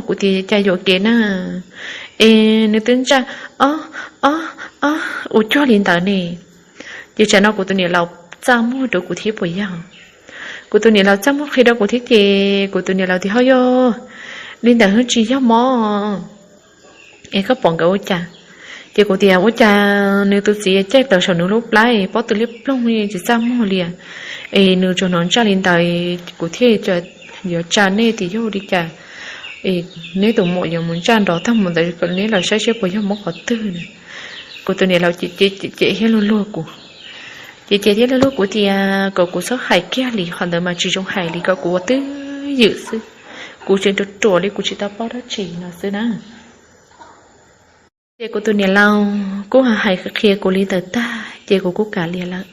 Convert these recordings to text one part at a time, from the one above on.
Kuv tias cas yuam kev na, es nws twb ntsaj ob ob ob ua cuag li ntawd ne. Ces tsam no kuv tus niam laus txaj muag rau kuv thiab puas yog? Kuv tus niam laus txaj muag qhia rau kuv thiab ces kuv tus niam laus tias ho yog li ntawd hwj tsis yog mob es koj pom nkawd ua cas? Ces kuv tias ua cas nws tus txiv caij plaws saum nws lub plab pob tw liab ploog tsis txaj muag li, es nws tsuas hnov ntsaj li ntawd kuv thiaj yuav tsa nej tias yog ua li cas es neb tus muam yuav mus ntsaj nrov tag mus ntawd kom neb los saib seb puas yog mob qhov twg na. Kuv tus niam laus cem cem thiab luag luag kuv, ces cem thiab luag luag kuv tias kom kuv txhob hais kiag li, qhov ntawd mas tsis zoo hais li, kom kuv ua twj ywm xwb, kuv tseem ruam ruam li kuv tsis tau paub dab tsi no xwb na. Ces kuv tus niam laus kuj hais qhia kuv li ntawd tag ces kuv kuj kam liam lawm.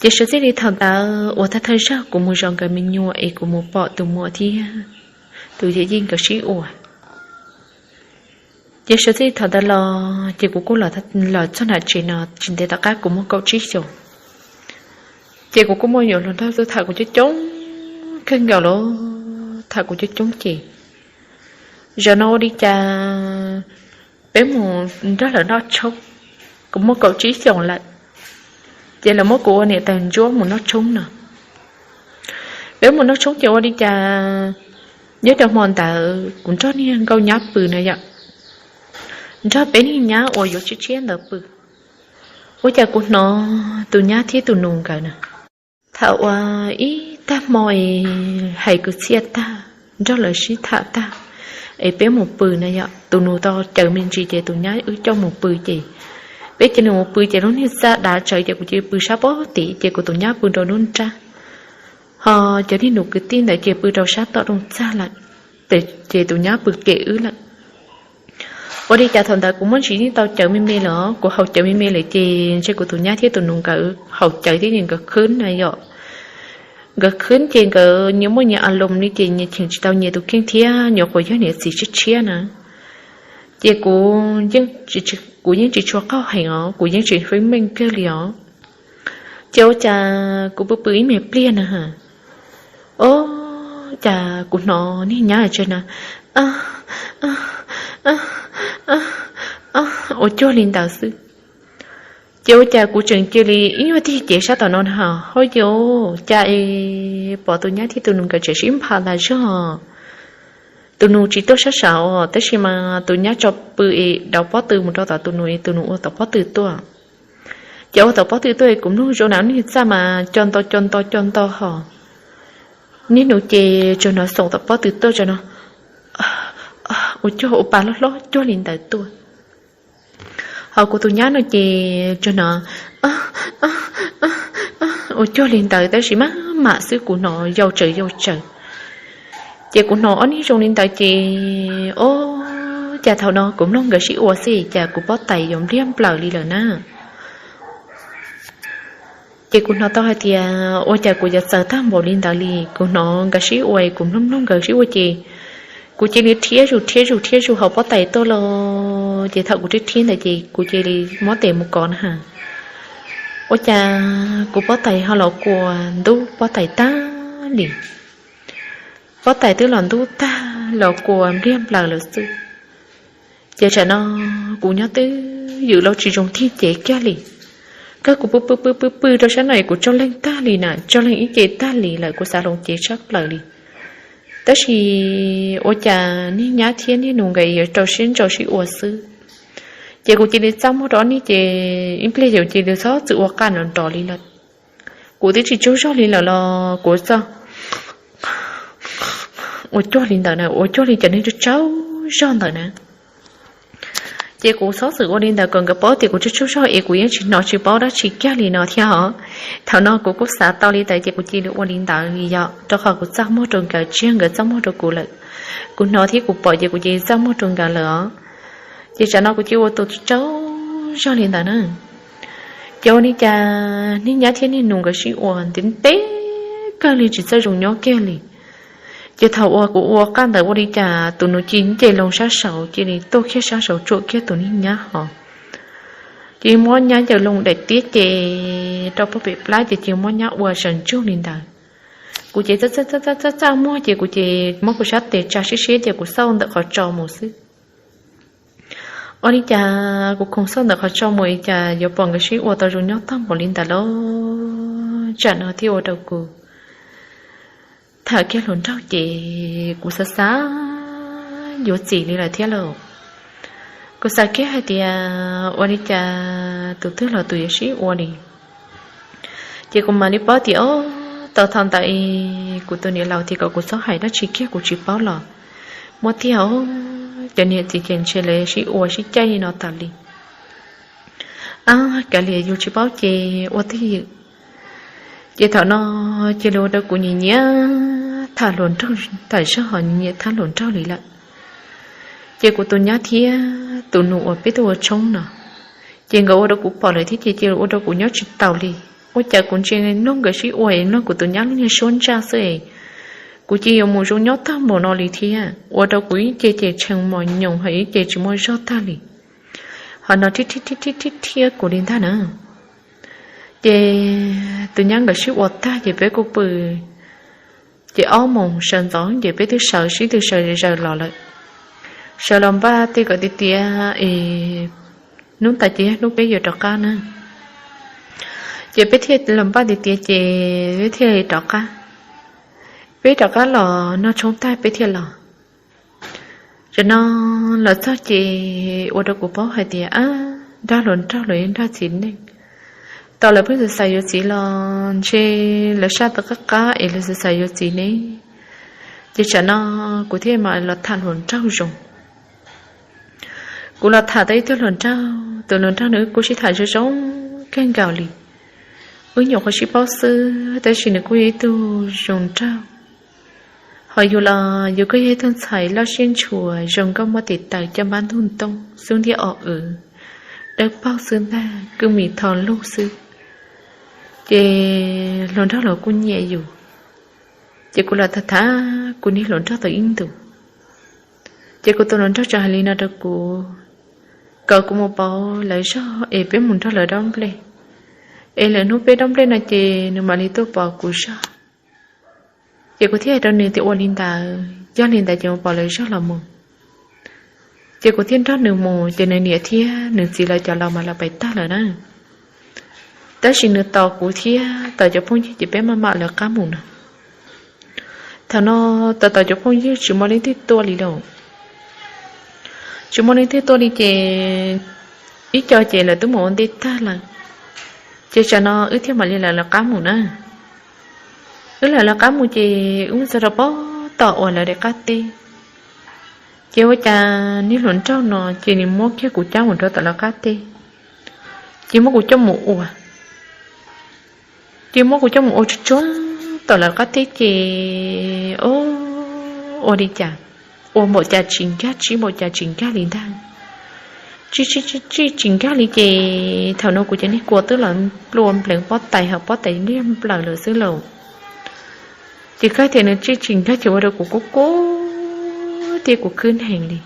Ces sawv txij li thaum ntawd uas tag thawj zaug kuv mus zov nkawd me nyuam es kuv mus pom tus muam thiab tus yawm yij nkawd sib ua. Ces sawv txij thaum ntawd los ces kuv kuj los txog nram tsev no tsis ntev tom qab kuv muaj kaum tsib xyoos. Ces kuv kuj muaj nyuam hluas nraug tuaj tham kuv coob coob kawg nkaus los tham kuv coob coob ces, zaum no ua li cas peb mus nrog lawv noj tshoob, kuv muaj kaum tsib xyoos lawm, ces lawv muab kuv ua niam tais ntsuab mus noj tshoob no. Peb mus noj tshoob ces ua li cas nyob rau hmo ntawd kuv nrog niag nkauj nyab pw na yom, nrog peb niag nyab uas yuav tshiab tshiab ntawd pw, ua cas kuv hnov tus nyab thiab tus nus nkawd na tham ua ib tag hmo es hais kwv txhiaj tag, nrog lawv sib tham tag es peb mus pw na yom. Tus nus tau cawv me ntsis ces tus nyab wb coj mus pw ces peb cia li mus pw ces lub niag txaj dav tsawv ces kuv cia li pw sab pob tim ces kuv tus nyab pw rau lub nrab, ho cov niag nus kwv tij ntawd ces pw rau sab tom rooj txag lawm, ces tus nyab pw kem wb lawm. Ua li cas thaum ntawd kuv muaj ntsis yeej tau cawv me me lawm, kuv haus cawv me me lawm ces ntshe kuv tus nyab thiab tus nus nkawd haus cawv thiab ces nkawd khwb na yom. Nkawd khwb ces nkawd nyias muaj nyias a loos li ces nyias cheem tsis tau nyias tus kheej thiab nyuam qhuav yog niam txiv tshiab tshiab na. Ces kuv, kuv yeej tsis tshua qaug heev os, kuv yeej tsis feeb meej kawg li os. Ces ua cas kuv pw pw ib me pliag na, o, cas kuv hnov niag nyab tsa na, ua cuag li ntawd xwb. Ces ua cas kuv tseem cia li ib nyuag tig cev sab tom no na, ho yog cas es pom tus nyab thiab tus nus nkawd tseem sib npha tas zog. Tus nus tsis tuaj sab saud tab sis mas tus nyab tso pw es dauv pob tw mus rau tom tus nus es tus nus ua tom pob tw tuaj. Ces ua tom pob tw tuaj es kuv mloog zoo na niag txaj mas co nto co nto co nto ho niag nus ces tsuas hnov xoom tom pob tw tuaj tso no, ua cuag ua pa hlob hlob cuag li ntawd tuaj. Ho kuv tus nyab no ces tsuas hnov ua cuag li ntawd tab sis maj mam xwb kuv hnov yau tsawv yau tsawv. Ces kuv hnov ob niag zoo li ntawd ces, o, cas thaum no kuv mloog nkawd sib ua xwb cas kuv pob tais yuav npliag nplaws li lawm na. Ces kuv hnov tau hais tias ua cas kuv yuav txawv tag npaum li ntawd li, kuv hnov nkawd sib ua, kuv mloog mloog nkawd sib ua ces kuv cia li rhiab zus rhiab zus rhiab zus hauv pob tais tuaj los ces thaum kuv rhiab rhiab ntawd ces kuv cia li muab tes mus kov na ha. Ua cas kuv pob tais ho los kua ntub pob tais tag li. Pob tais twb los ntub tag los kua npliag nplaws lawm xwb. Ces tsam no kuv nyob twj ywm los tsis zoo tig cev kiag li. Kawg kuv pw pw pw pw pw rau sab no es kuv tsaug leeg tag li na, tsaug leeg ib ce tag li lawm, kuv xav hloov cev tshaj plaws li. Tab sis ua cas niag nyab thiab niag nus nkawd yuav rau siab ntso sib ua xwb. Ces kuv cia li txaj muag rau ob niag ces ib pliag ces kuv cia li txhob txwm ua qaj nrov nrov li lawm. Kuv twb tsis tsaug zog li lawm los kuv txawm ua cuag li ntawd na, ua cuag li cov neeg tsaug zog ntawd na. Ces kuv txhob txwm ua li ntawd kom nkawd paub tias kuv tsaug tsaug zog es kuv yeej tsis hnov tsis paub dab tsi kiag li no thiab os. Thaum no kuv kuj xav tau li ntawd ces kuv cia li ua li ntawd li yom, rau qhov kuv txaj muag rau nkawd tsis yog nkawd txaj muag rau kuv lawm. Kuv hnov thiab kuv pom ces kuv cia li txaj muag rau nkawd lawm os. Ces tsam no kuv cia li ua tus tsaug zog li ntawd na. Ces ua li cas niag nyab thiab niag nus nkawd sib ua ntev ntev kawg li tsis txawj zoo nyob kiag li. Ces thaum uas kuv ua qaj ntawd ua li cas tus nus cia li nce loo sab saud cia li tuaj kiag sab saud tsuam kiag tus niag nyab hos. Ces muab nyab ncaws loo daim tiab ces rau puag pem plab ces cia li muab nyab ua sawv ntsug li ntawd. Kuv ces txaj txaj txaj txaj muag ces kuv ces muab kuv sab tes tsa siab siab ces kuv xauj ntawm qhov tso mus xwb. Ua li cas kuv khoov xauj ntawm qhov tso mus li cas yuav pom nkawd sib ua tau zoo nyob tag npaum li ntawd los tsam no thiaj ua rau kuv tham kiag hluas nraug ces kuv xav xav yuav txim li lawm thiab lauj. Kuv xav kiag hais tias ua li cas tus twg los tus yuav sib ua li. Ces kuv mam li paub tias o, tau thaum ntawd kuv tus niam laus tias kom kuv txhob hais dab tsi kiag kuv tsis paub los muab tiag o. Cov niam txiv ces ntshe lawv sib ua sib caij li no tas li. A, kav liam yus tsis paub ces ua twj ywm. Ces thaum no ces los ua rau kuv nyiam nyiam tham hluas nraug, tham zog ho nyiam tham hluas nraug li lawm. Ces kuv tus nyab thiab tus nus uas peb tuaj ua tshoob no, ces nkawd ua rau kuv pom lawm thiab ces cia ua rau kuv nyob tsis taus li. Ua cas kuv ntsia mloog nkawd sib ua, mloog kuv tus nyab lub niag suab ntsaj xwb es kuv cia yuav mus zoo nyob tag npaum no li thiab, ua rau kuv ib ce ces tshee mos nyoos ho ib ce tsis muaj zog tag li. Ho no thiab thiab thiab thiab kuv li ntag na. Ces tus nyab nkawd sib ua tag ces peb kuj pw, ces ob moos sawv ntxov ces peb twb sawv sib tw sawv zaws los lawm. Sawv los npaj tej kom tiav tiav es hnub tas ces yog hnub peb yuav rov qab na. Ces peb thiaj los npaj tiav tiav ces peb thiaj li rov qab. Peb rov qab los noj tshoob tag peb thiaj los. Tam no los txog ces ua rau kuv paub hais tias a, nrog hluas nraug los yog nrog txiv neej, tau lawv pheej xav xav yuav txiv los ntshe lawv saj tau qab qab es lawv xav xav yuav txiv ne. Ces tam no kuv thiaj mam los tham hluas nraug zoo. Kuv los tham tau ib tug hluas nraug, tus hluas nraug nws kuj sib tham zoo zoo kawg nkaus li. Wb nyuam qhuav sib paub xwb tab sis nws kuj yog ib tug zoo nraug. Ho yus los yus kuj yog ib tug ntxhais loj siab ntshua zoo nkauj muaj tes taw caj npab ntug ntoo xub ntiag o w, dawb paug xwb ntag kwj mim tho lug xwb. Ces hluas nraug los kuj nyiam yus. Ces kuv los tham tham kuv niag hluas nraug tau ib ntus. Ces kuv tus hluas nraug tseem hais li no rau kuv, kom kuv mus pauv lawv zog es peb mus nrog lawv dob nplej, es lwm hnub peb dob nplej no ces nws mam li tuaj pauv kuv zog. Ces kuv thiaj hais rau nws tias ua li ntawd, yog li ntawd ces mus pauv lawv zog los mus. Ces kuv thiaj nrog nws mus ces nws niam thiab nws txiv lawv cov laus mas los pais tag lawm na. Tab sis nws tos kuv thiab tos cov phooj ywg ces peb maj mam lawv qab mus no. Thaum no tos tos cov phooj ywg tsis muaj leej twg tuaj li lauj. Tsis muaj leej twg tuaj li ces ib co ces lawv twb mus ua ntej tag lawm. Ces tsam no wb thiaj mam li lawv lawv qab mus na. Wb lawv lawv qab mus ces wb mus txog rau pob tom uas lawv daim qab teb. Ces ua cas niag hluas nraug no ces nws muab kiag kuv cab mus rau tom lawv qab teb, ces muab kuv coj mus ua. Ces muab kuv coj mus ua tsuag tsuag tom lawv qab teb ces, o, ua li cas, ua npaum cas tsis nkag, tsij npaum cas tsis nkag li ntag. Tsij tsij tsij tsij tsis nkag li ces thaum no kuv cov niag kua twb los nplua nplees pob tais ho pob tais liag nplaws lawm xwb lauj. Ces kab tias nws tsij tsis nkag ces ua rau kuv kub kub thiab kuv khwb heev li.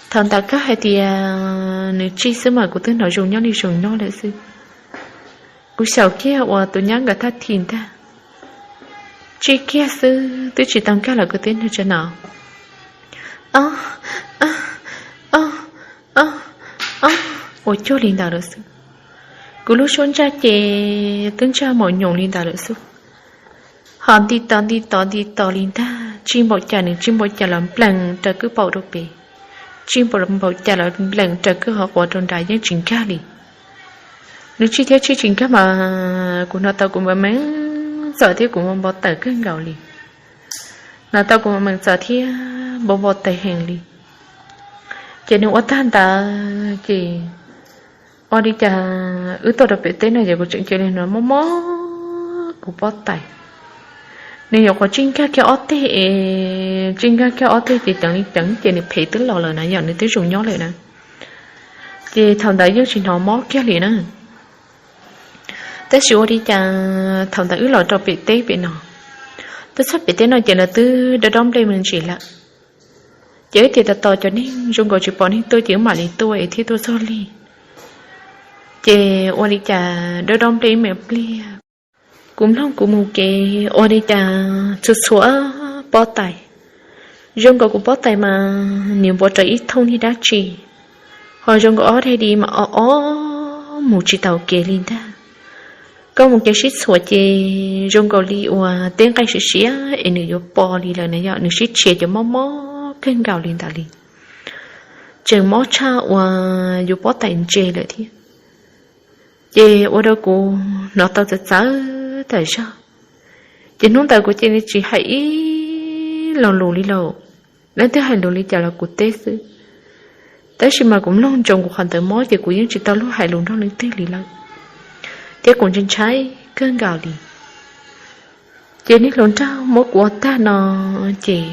Thaum ntawd kab hais tias nws tsij xwb mas kuv twb hnov zoo nyob li zoo nyob lawm xwb. Kuv xyaum kiag uas tus nyab nkawd thaj thim ntag, tsij kiag xwb twb tsis tau nkag los kuv twb nug tsa no, o, o, o, o, ua cuag li ntawd lawm xwb. Kuv lub suab ntsaj ces twb ntsaj maum nyoos li ntawd lawm xwb. Ho nti tos nti tos nti tos li ntag, tsij npaum cas nws tsij npaum cas los nplees raws kwj paum rau pem, tsij npaum cas los nplees raws kwj hauv quav rau nrad yeej tsis nkag li. Nws tsij thiab tsij tsis nkag mas kuv hnov tau kuv mees mees txom thiab kuv npau npau taws kawg nkaus li. Hnov tau kuv mees mees txom thiab npau npau taws heev li. Ces nws ua tag ntawd ces ua li cas wb tuaj rau pem teb no ces kuv tseem cia li hnov mob mob kuv pob tais. Nws nyuam qhuav tsij nkag kiag ob teg es, tsij nkag kiag ob teg ces ceev li ceev ces nws phem twb los lawm na, yog nws twb zoo nyob lawm na. Ces thaum ntawd yeej tsis hnov mob kiag li na. Tab sis ua li cas thaum ntawd wb los rau pem teb pem no, twb txog pem teb no ces lawv twb dob dob nplej me ntsis lawm. Ces wb tias tos tos cov neeg zoo nkaus tsis pom neeg tuaj ces wb mam li tuaj es thiaj tuaj txog li. Ces ua li cas dob dob nplej ib me pliag, Kuv mloog kuv mus kev ua li cas txhua txhua pob tais, zoo nkaus kuv pob tais mas nws npuav rau ib thooj niag dab tsi, ho zoo nkaus ob daim di mas o o mus tsis taus kev li ntag. Koj mus kev sib txhuam ces zoo nkaus li uas tej nqaij siav siav es nws yuav po li lawm na yom, nws sib tshiav ces mob mob kawg nkaus li ntawd li, tseem mob tshaj uas yus pob tais ntse lawm thiab. Ces ua rau kuv hnov tau txawv txawv tas zog. Ces hnub ntawd kuv cia li tsis hais ib lo lus li lawm, leej twg hais lus li cas los kuv teb xwb. Tab sis mas kuv mloog ntsoov kuv qhov ntawd mob ces kuv yeej tsis tau luag hais lus nrog leej twg li lawm, thiab kuv ntshai ntshai kawg nkaus li. Ces niag hluas nraug muab kuv ua tag no, ces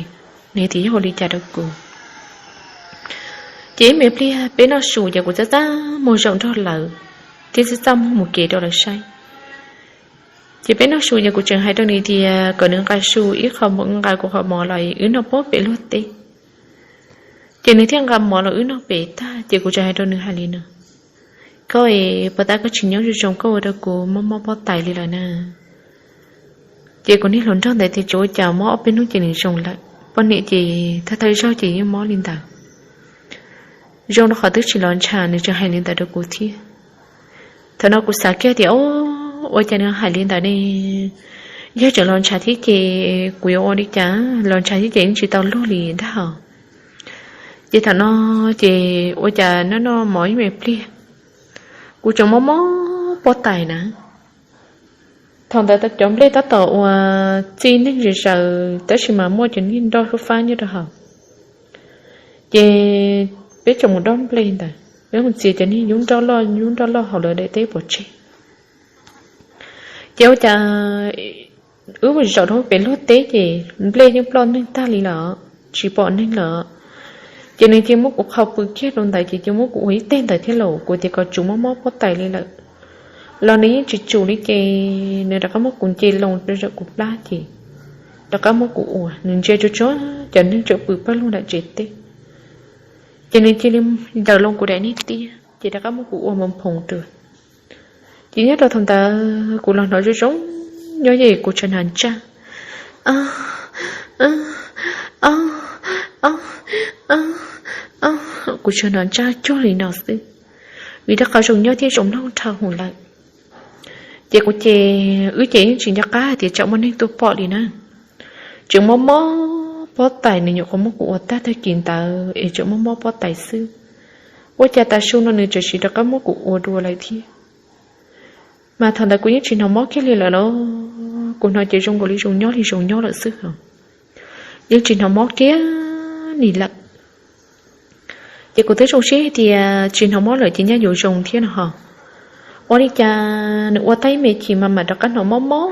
nws tias yog ua li cas rau kuv. Ces ib me pliag peb noj su ces kuv txaj txaj muag zaum nrog lawv, thiab txaj txaj muag mus kev rau lawv saib. Ces peb noj su ces kuv tseem hais rau nws tias kom nws nqa su ib qho, nqa kuv qhov mov los wb noj pob pem luag teb. Ces nws thiaj nqa mov los wb noj pem tag ces kuv tseem hais rau nws hais li no, koj es puas tab koj tsis nyob zoo zoo, koj ua rau kuv mob mob pob tais li lawm na. Ces kuv niag hluas nraug ntawd tias tsis ua cas, mob ob peb hnub ces nws zoo lawm, poj niam ces thawj thawj zaug ces yeej mob li ntawd. Zoo rau qhov twb tsis los ntsha, nws tseem hais li ntawd rau kuv thiab. Thaum no kuv xav kiag tias, o, ua cas nws hais li ntawd ne? Yog tseem los ntsha thiab ces kuv yuav ua li cas? Los ntsha thiab ces yeej tsis tau luag li ntag hos. Ces thaum no ces ua cas noj noj mov ib me pliag, kuv tseem mob mob pob tais na. Thaum ntawd cov nplej tab tom uas txij neeg zis zaws tab sis mas muaj cov niag nroj hlub fab nyob rau hauv. Ces peb tseem mus dob nplej ntawd, peb mus txiav cov niag yub nroj loj yub nroj loj hauv lawv daim teb pov tseg. Ces ua cas wb mus zaum rau pem luag teb ces nplej yeej ploj neeg tag li lawm, tsis pom neeg lawm. Ces nws cia muab kuv qhau pw kiag rau ntawd ces cia muab kuv ua ib teg ntawd thiab los kuv tias kom tsum mob mob pob tais li lawm los nws yeej tsis tsum li ces nws rov qab muab kuv nce loo rau kuv plab ces rov qab muab kuv ua. Nws ntsia tsuag tsuag cov neeg tseem pw pawg lug nram tsev teb, ces nws cia li ncaws loo kuv daim niag tiab ces rov qab muab kuv ua npoo nphoov dua. Ces nyob rau thaum ntawd kuv los hnov zoo zoo nyob ces kuv tsuas hnov ntsaj, o, o, o, o, o, kuv tsuas hnov ntsaj cuag li no xwb, vim rau qhov zoo nyob thiab zoo mloog dhau hwv lawm. Ces kuv ces wb ces yeej tsis nco qab hais tias tsam muaj neeg tuaj pom li na. Tseem mob mob pob tais, nws nyuam qhuav muab kuv ua tag tag kis ntawd es tseem mob mob pob tais xwb. Ua cas tav su no nws tseem sim rov qab muab kuv ua dua lawm thiab. Mas thaum ntawd kuv yeej tsis hnov mob kiag li lawm los kuv hnov ces zoo nkaus li zoo nyob li zoo nyob lawm xwb os. Yeej tsis hnov mob kiag li lawm. Ces kuv twb zoo siab hais tias tsis hnov mob lawm ces nyaj yuav zoo thiab no hos. Ua li cas nws ua tag ib me chim mas mam rov qab hnov mob mob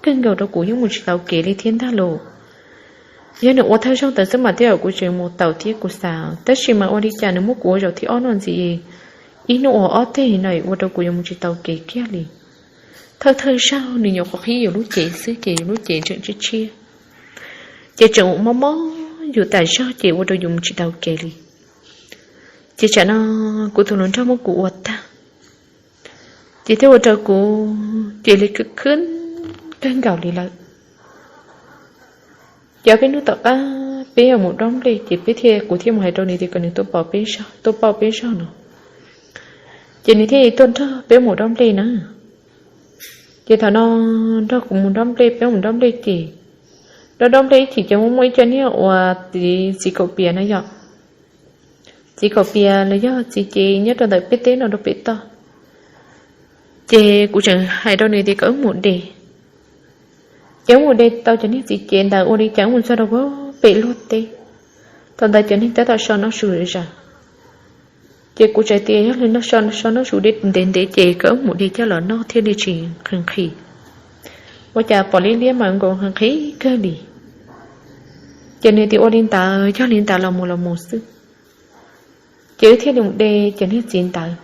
kawg nkaus rau kuv yeej mus tsis tau kev li thiab ntag lauj. Yog nws ua thawj zaug ntawd xwb mas tej zaum kuv tseem mus taus thiab kuv xav, tab sis mas ua li cas nws muab kuv ua zaum thib ob no ntxiv, ib hnub ua ob teg no ua rau kuv yuav mus tsis tau kev kiag li. Thawj thawj zaug nws nyuam qhuav qhib yus lub cev xwb ces yus lub cev tseem tshiab tshiab, ces tseem mob mob yus tas zog ces ua rau yus mus tsis tau kev li. Ces tsam no kuv tus hluas nraug muab kuv ua tag, ces thiaj ua rau kuv cia li khwb khwb kawg nkaus li lawm. Ces ob peb hnub tom qab peb yuav mus dob nplej ces peb thiaj, kuv thiaj mus hais rau nws tias kom nws tuaj pauj peb zog, tuaj pauj peb zog no. Ces nws thiaj tuaj nrog peb mus dob nplej na. Ces thaum no nrog kuv mus dob nplej, peb mus dob nplej ces dob dob nplej ib chim ces muaj muaj ib co niag uas txiv, txiv kaum pias na yom. Txiv kaum pias los yog txiv cev nyob rau ntawm peb teb no rau pem toj. Ces kuv tseem hais rau nws tias kom wb mus de. Ces wb mus de tau cov niag txiv cev ntawd ua li cas wb mus txog rau pem luag teb. Thaum ntawd cov neeg tab tom so noj su zom zaws. Ces kuv tseem tias yog li no so so noj su ntev ntev ces kom wb mus de coj los noj thiaj li tsis nqhis nqhis. Ua cas pom liab liab mas nkaus nqhis nqhis kawg li. Ces nws tias ua li ntawd, yog li ntawd los mus los mus xwb. Ces wb thiaj li mus de cov niag txiv ntawd.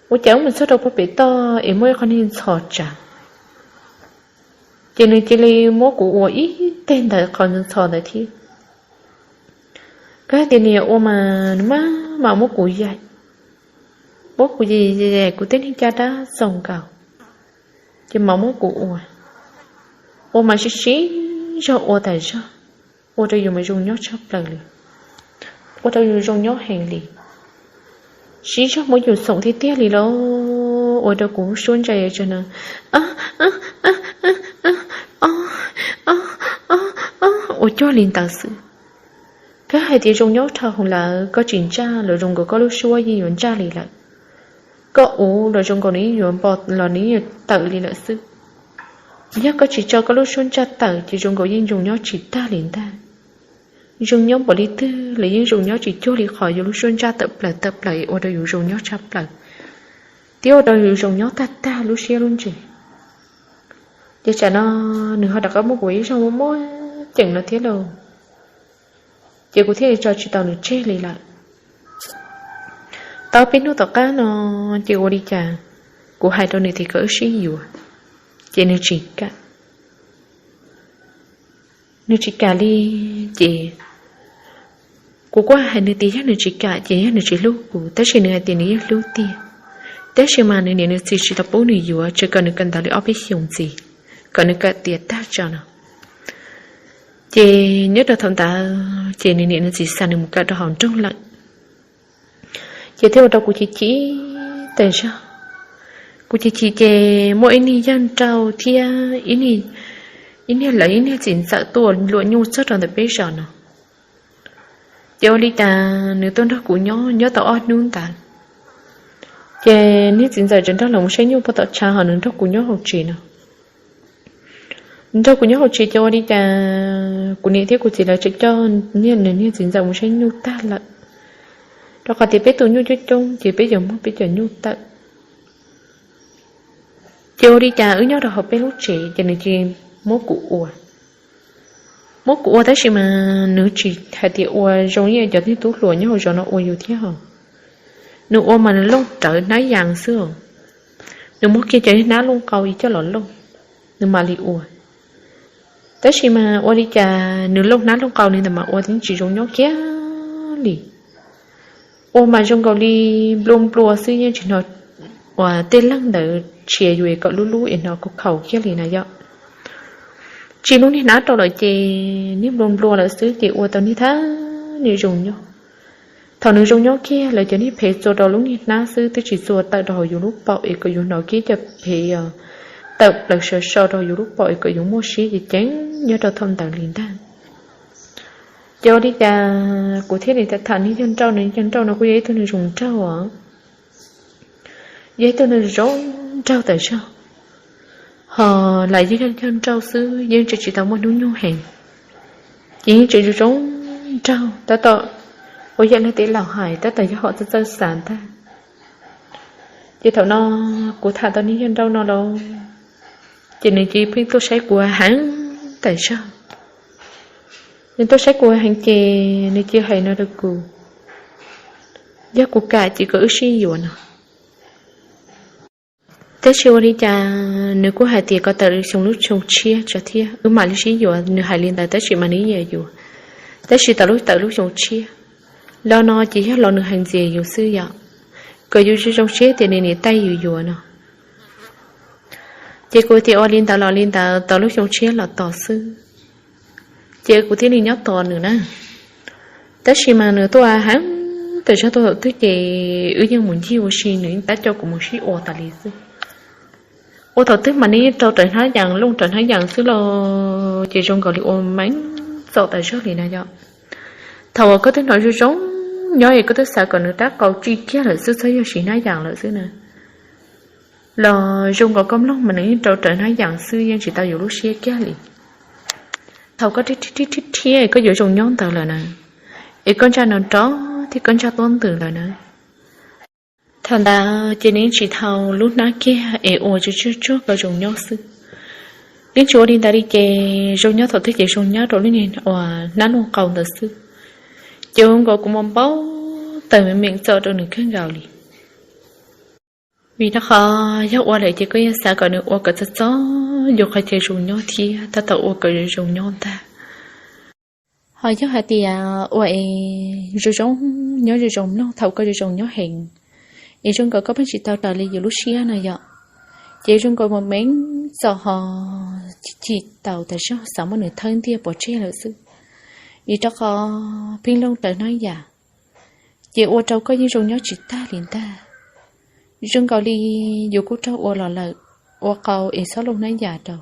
Ua cas wb mus txog rau pem toj es muaj ib qho niag ntxhov tsav. Ces nws cia li muab kuv ua ib teg ntawd qhov ntxhov ntawd thiab. Koj tias nws yuav ua mas nws maj mam muab kuv yaim, muab kuv yaim yaim kuv tej niag caj dab txaus nkaus. Ces mam muab kuv ua, ua mas sib sib zog ua tas zog, ua rau yus mas zoo nyob tshaj plaws li, ua rau yus zoo nyob heev li, sib zog muab yus xoom tiag tiag li lauj. Ua rau kuv suab ntsa yuav tsawg no, ua cuag li ntawd xwb. Koj hais tias zoo nyob dhau hwv lawm, koj tsis ntsaj los zoo nkaus koj lub suab yeej yuav ntsaj li lawm. Koj uv los zoo nkaus nws yeej yuav npo los nws yeej yuav tawm li lawm xwb. Yog koj tsis tso koj lub suab ntsaj tawm ces zoo nkaus yeej zoo nyob tsis tag li ntag. Zoo nyob npaum li twg los yeej zoo nyob tsis cuag li qhov yus lub suab ntsaj tawm plaws tawm plaws es ua rau yus zoo nyob tshaj plaws, thiab ua rau yus zoo nyob tag tag lub siab lub ntsws. Ces tsam no nws ho rov qab muab kuv ib zaug muab muab ceem no thiab lauj. Ces kuv thiaj li tso tsis tau nws tseg li lawm. Tau peb hnub tom qab no, ces ua li cas kuv hais rau nws tias kom wb sib yuav, ces nws tsis kam. Nws tsis kam li, ces kuv kuj hais nws tias yog nws tsis kam ces yog nws tsis hlub kuv, tab sis nws hais tias nws yeej hlub tiag, tab sis mas nws niam nws txiv tsis tau pub nws yuav, tseem kom nws kawm ntawv li ob peb xyoos ntxiv, kom nws kawm tiav tag tso no. Ces nyob rau thaum ntawd ces nws niam nws txiv xa nws mus kawm rau hauv nroog lawm. Ces thiaj ua rau kuv chim chim tas zog. Kuv chim chim ces muaj ib niag yawg nrauj thiab ib niag, ib niag lawv ib niag txiv ntxawm tuaj luam nyuj txog rau ntawm peb zos no. Ces ua li cas nws tuaj nrog kuv nyob nyob tau ob hnub ntawd, ces niag txiv ntxawm tseem nrog lawv mus saib nyuj puag tom tshav, ho nws nrog kuv nyob hauv tsev no. Nrog kuv nyob hauv tsev ces ua li cas kuv niam thiab kuv txiv lawv tseem coj niag nws niag txiv ntxawm mus saib nyuj tag lawm, rau qhov tias peb tus nyuj coob coob ces peb yuav muab peb cov nyuj tawm. Ces ua li cas wb nyob rau hauv peb lub tsev ces nws cia li muab kuv ua. Muab kuv ua tab sis mas nws tsis hais tias ua zoo li cov niag tub hluas nyob hauv zos no ua yus thiab ho. Nws ua mas nws looj rawv hnab yas xwb os. Nws muab kiag cov niag hnab looj qau ib coj los looj, nws mam li ua. Tab sis mas ua li cas nws looj hnab looj qau li ntawd mas ua yeej tsis zoo nyob kiag li. Ua mas zoo nkaus li nplua nplua xwb, yeej tsis hnov uas tej leeg ntawd tshiav yus es kom lub lub es hnov khaus khaus kiag li na yom. Tsis lub niag hnab rau lawm ces niag nplua nplua lawm xwb ces ua tau niag thab niag zoo nyob. Thaum nws zoo nyob kiag lawv cov niag phev txua rau lub niag hnab xwb, twb tsis txua tawm rau hauv yus lub paum es kom yus hnov kiag cov phev tawm plaws sawv so rau hauv yus lub paum es kom yus muaj siab ces ceev nyob rau thaum ntawd li ntag. Ces ua li cas kuv thiaj li tham tham niag yawg nrauj no, yawg nrauj no kuj yog ib tug neeg zoo nraug os. Yog ib tug neeg zoo nraug tas zog, ho lam yog yawg nrauj xwb yeej tseem tsis tau muaj hnub nyoog heev, ces yeej tseem zoo zoo nraug tab tom, ua yam leej teb laus hais tab tom yog hom txawj txawj xav ntag. Ces thaum no kuv tham tau niag yawg nrauj no lauj, ces nws cia li pheej tuaj saib kuv heev tas zog. Nws tuaj saib kuv heev ces nws cia li hais no rau kuv, yog kuv kam ces kom wb sib yuav no. Tab sis ua li cas nws kuj hais tias kom tawm xyoo lub xyoo tshiab tso thiab wb mam li sib yuav. Nws hais li ntawd tab sis mas nws yeej yuav, tab sis tawm lub tawm lub xyoo tshiab los no ces yog los nws hais ntxias yus xwb yom, kom yus zoo zoo siab tias nws niam taij yus yuav no. Ces kuv tias ua li ntawd los li ntawd, tos lub xyoo tshiab los tos xwb. Ces kuv thiaj li nyob tos nws na. Tab sis mas nws tuaj heev tas zog, tuaj thaum twg ces wb yeej mus ncig ua si, nws yeej tab coj kuv mus sib ua tas li xwb. Ua thaum twg mas nws yeej rau rawv hnab yas, looj rawv hnab yas xwb los ces zoo nkaus li ua meej txom tas zog li na yom. Thaum uas koj twb hnov zoo zoo nyob es koj twb xav kom nws rab qau tsij kiag lawm xwb, txhob yog siv hnab yas lawm xwb na, los zoo nkaus koj mloog mas nws yeej rau rawv hnab yas xwb, yeej tsis tau yus lub siab kiag li. Thaum koj rhiab rhiab rhiab es koj yuav zoo nyob ntawd lawm na, es koj ntsaj no nrov thiab koj ntsaj tuab ntws lawm na, thaum ntawd ces nws yeej tsis tau lub hnab kiag es ua tsuag tsuag koj zoo nyob xwb. Yeej tsis ua li ntawd li ces zoo nyob thaum twg ces zoo nyob rau lub niag uas hnab looj qau ntawd xwb. Ces ua nkaus kuv mas npau taws meem meem txom rau nws kawg nkaus li. Vim rau qhov yog ua lawm ces koj yeej xav kom nws ua kom txog txog yus qhov chaw zoo nyob thiab tab tom ua kom zoo nyob ntag. Ho yog hais tias ua es zoo zoo nyob zoo zoo mloog thaum koj zoo zoo nyob heev, es zoo nkaus koj pheej tsis tau raws li yus lub siab no yom, Ces zoo nkaus mas meej txom ho chim taus tas zog xav muab nws thawb ntiag pov tseg lawm xwb. Ib rab qau pheej looj rawv hnab yam, ces ua rau koj yeej zoo nyob tsis tag li ntag. Zoo nkaus li yus kuj raug ua los lawm, ua qau es txhob looj hnab yam rau,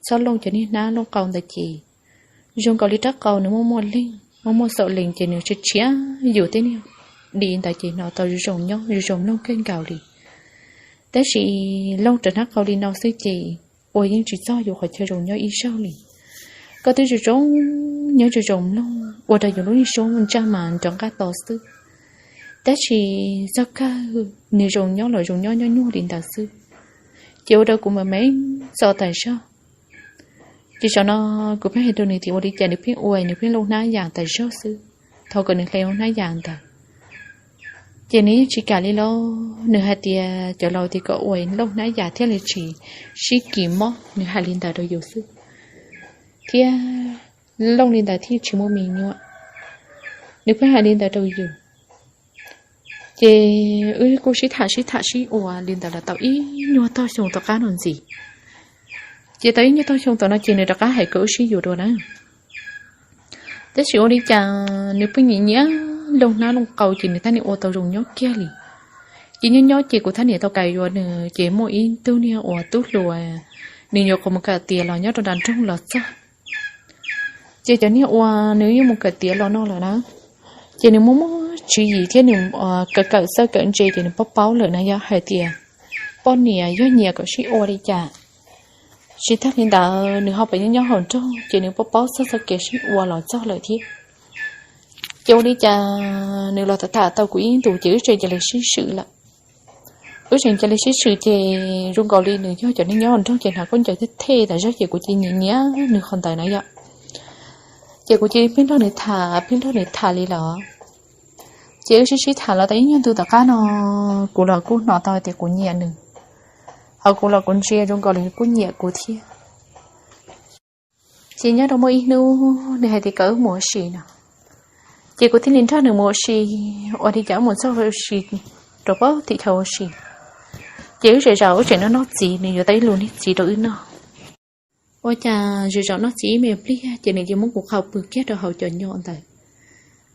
txhob looj cov niag hnab looj qau ntawd ces zoo nkaus li rab qau nws muaj muaj leeg, muaj muaj xaum lees ces nws tshiab tshiab yus tej niag di ntawd ces hnov tau zoo zoo nyob zoo zoo mloog kawg nkaus li. Tab sis looj rawv hnab qau li no xwb ces ua yeej tsis txog yus qhov chaw zoo nyob ib zaug li. Koj twb zoo zoo nyob zoo zoo mloog ua rau yus lub neej suab ntsaj mas nrov nqaj to xwb. Tab sis txog kawg nws zoo nyob los zoo nyob nyob nyuag li ntawd xwb, ces ua rau kuv mas meej txom tas zog. Ces tsam no kuv pheej hais rau nws tias ua li cas nws pheej ua nws pheej looj hnab yam tas zog xwb, thov kom nws hle looj hnab yam ntawd. Ces nws yeej tsis kam li lauj, nws hais tias cov laus tias kom ua looj hnab yam thiaj li tsis sib kis mob, nws hais li ntawd rau yus xwb, thiab looj li ntawd thiaj tsis muaj me nyuam. Nws pheej hais li ntawd rau yus. Ces wb kuj sib tham sib tham sib ua li ntawd los tau ib nyuag tog xyoo tom qab no ntxiv. Ces tau ib nyuag tog xyoo tom no ces nws rov qab hais kom wb sib yuav dua na. Tab sis ua li cas nws pheej nyiam nyiam looj hnab looj qau ces nws thiaj li ua tau zoo nyob kiag li. Ces nyob nyob ces kuv thiaj li tau kam yuav nws, ces muaj ib tug niag uas tub hluas, nws nyuam qhuav mus kawm tiav los nyob rau nram nroog los txog. Ces cov niag uas nws yeej mus kawm tiav los no lawm na, ces nws muaj muaj tswv yim thiab nws kawm kawm txawj kawm ntse ces nws paub paub lawm na yog hais tias poj niam yog nyiam kom sib ua li cas. Tsis tag li ntawd nws ho pheej nyob nyob hauv nroog ces nws paub paub txog txoj kev sib ua los txog lawm thiab. Ces ua li cas nws los tham tham tau kuv ib ntus ces wb tseem cia li sib swm lawm. Wb tseem cia li sib swm ces zoo nkaus li nws yog cov neeg nyob hauv nroog ces hnav khaub ncaws thej thej tas zog ces kuv cia li nyiam nyiam nws qhov ntawd na yom. Ces kuv cia li pheej nrog nws tham pheej nrog nws tham li lawm. Ces wb sib sib tham los tau ib nyuag ntu tom qab no, kuv los kuj hnov tau tias kuv nyiam nws, ho kuv los kuv ntsia zoo nkaus li nws kuj nyiam kuv thiab. Ces nyob rau muaj ib hnub nws hais tias kom wb mus ua si no, ces kuv thiaj li nrog nws mus ua si. Ua li cas wb mus txog ua si rau pem tim chaw ua si, ces wb zem zaum wb tseem noj noj txiv, nws yuav tau ib lub niag txiv rau wb noj. Ua cas zem zaum noj txiv ib me pliag ces nws cia li muab kuv qhau pw kiag rau hauv cov nyom ntawd.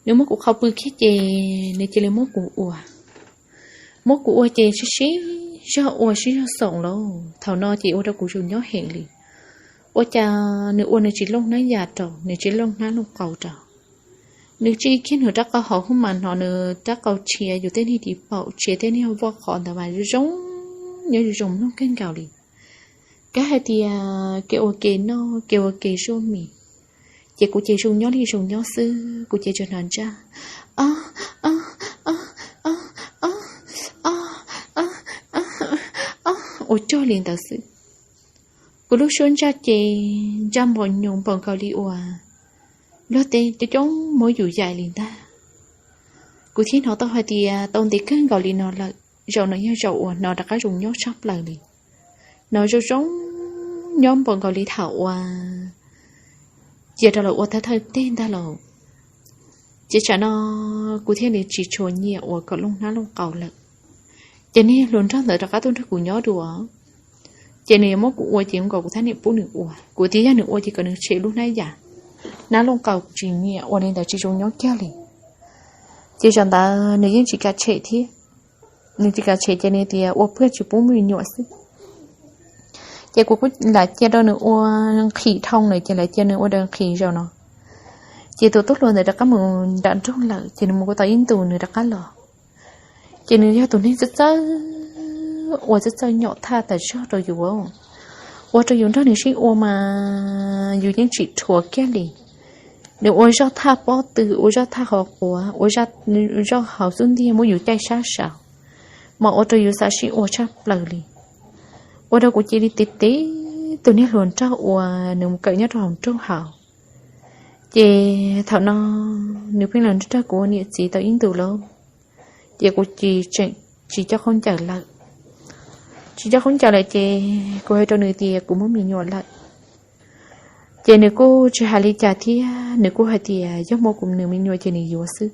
Nws muab kuv qhau pw kiag ces nws cia li muab kuv ua. Muab kuv ua ces sib sib zog ua sib zog xoom lauj, thaum no ces ua rau kuv zoo nyob heev li. Ua cas nws ua nws tsis looj hnab yam rau, nws tsis looj hnab looj qau rau. Nws tsis kiag nws rab qau hauv hub mas hnov nws rab qau tshiav yus tej niag ris paum tshiav tej niag voj qhov ntawd mas zoo zoo nyob zoo zoo mloog kawg nkaus li. Kav hais tias kev ua ke noj kev ua ke zuaj mis, ces kuv ces zoo nyob li zoo nyob xwb, kuv ces tsuas hnov ntsaj ua cog li ntawd xwb. Kuv lub suab ntsaj ces ntsaj npaum nyoos npaum nkaus li uas luag tej coob coob muab yus yaim li ntag. Kuv thiaj hnov tau hais tias tau ntev kawg nkaus li no lawm, zaum no yog zaum uas hnov rov qab zoo nyob tshaj plaws li. Hnov zoo zoo nyob npaum nkaus li thaum uas cia rau lawv ua thawj thawj teg ntag lauj. Ces tsam no kuv thiaj li tsis tshua nyiam uas kom looj hnab looj qau lawm. Ces niag hluas nraug ntawd rov qab tuaj nrog kuv nyob dua, ces nws yuav muab kuv ua ces nkaus kuv thiaj li pub nws ua. Kuv tias yog nws ua ces kom nws tshem lub hnab yam, hnab looj qau kuv tsis nyiam, ua li ntawd tsis zoo nyob kiag li. Ces zaum ntawd nws yeej tsis kam tshem thiab. Nws tsis kam tshem ces nws tias ua pheej tsis pub me nyuam xwb. Ces kuv kuj lam cia rau nws ua nqhis dhau lawm ces lam cia nws ua daws nqhis zaum no. Ces tus tub hluas ntawd rov qab mus nram nroog lawm ces nws mus kuj tau ib ntus nws rov qab los. Ces nws yog tus neeg txawj txawj ua txawj txawj nyom thaj tas zog rau yus, ua rau yus nrog nws sib ua mas yus yeej tsis dhuav kiag li. Nws ua zoj thaj pob tw, ua zoj thaj qhov quav, ua zoj hauv xub ntiag muab yus caij sab saud, mas ua rau yus xav sib ua tshaj plaws li. Ua rau kuv cia li tiv tiv tus niag hluas nraug uas nws mus kawm nyob rau hauv nroog hauv. Ces thaum no nws pheej los nrog kuv ua niam txiv tau ib ntus lauj, ces kuv tsis tseem tsis coj khaub ncaws lawm. Tsis coj khaub ncaws lawm ces kuv hais rau nws tias kuv muaj me nyuam lawm. Ces nws kuj tsis hais li cas thiab, nws kuj hais tias yog muaj kuv nws me nyuam ces nws yuav xwb.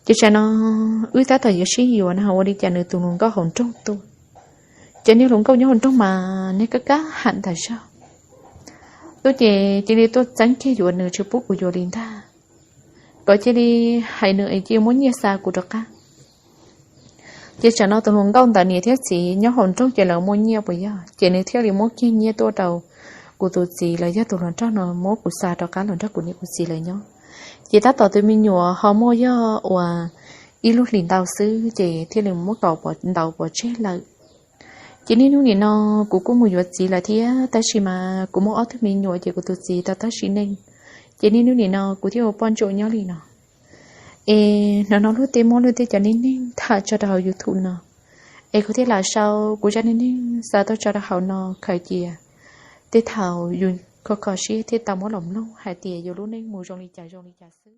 Ces tsam no wb tab tom yuav sib yuav no ua li cas nws tus hluas nkauj hauv nroog tuaj, Ces niag hluas nkauj nyob hauv nroog mas niag kab kab ham tas zog. Tub ces cia li tuaj txeeb kiag yuav nws tsis pub kuv yuav li ntag, kom cia li hais nws es cia li muab nyiaj xa kuv rov qab. Ces tsam no tus hluas nkauj ntawd niam thiab txiv nyob hauv nroog ces lawv muaj nyiaj puas yog, ces nws thiaj li muab kiag nyiaj tuaj rau kuv tus txiv los yog tus hluas nraug no muab kuv xa rov qab los nrog kuv niam kuv txiv lawv nyob. Ces tab tom tus me nyuam ho muaj yog uas ib lub hlis ntau xwb ces thiaj li muab kaus ntaus pov tseg lawm. Ces niaj hnub nim no kuv kuj mus yuav txiv lawm thiab, tab sis mas kuv muaj ob tug me nyuam ces kuv tus txiv tau tag sim neej. Ces niaj hnub nim no kuv thiaj ua poj ntsuam nyob li no. Es hnov no luag tej muab luag tej cov neej neeg tham tso rau hauv YouTube no, es kuv thiaj lam sau kuv zaj neej neeg xa tuaj tso rau hauv no khaws cia. Tej thaum yus kho kho siab thiaj tau muab los mloog hais tias yus lub neej mus zoo li cas zoo li cas xwb.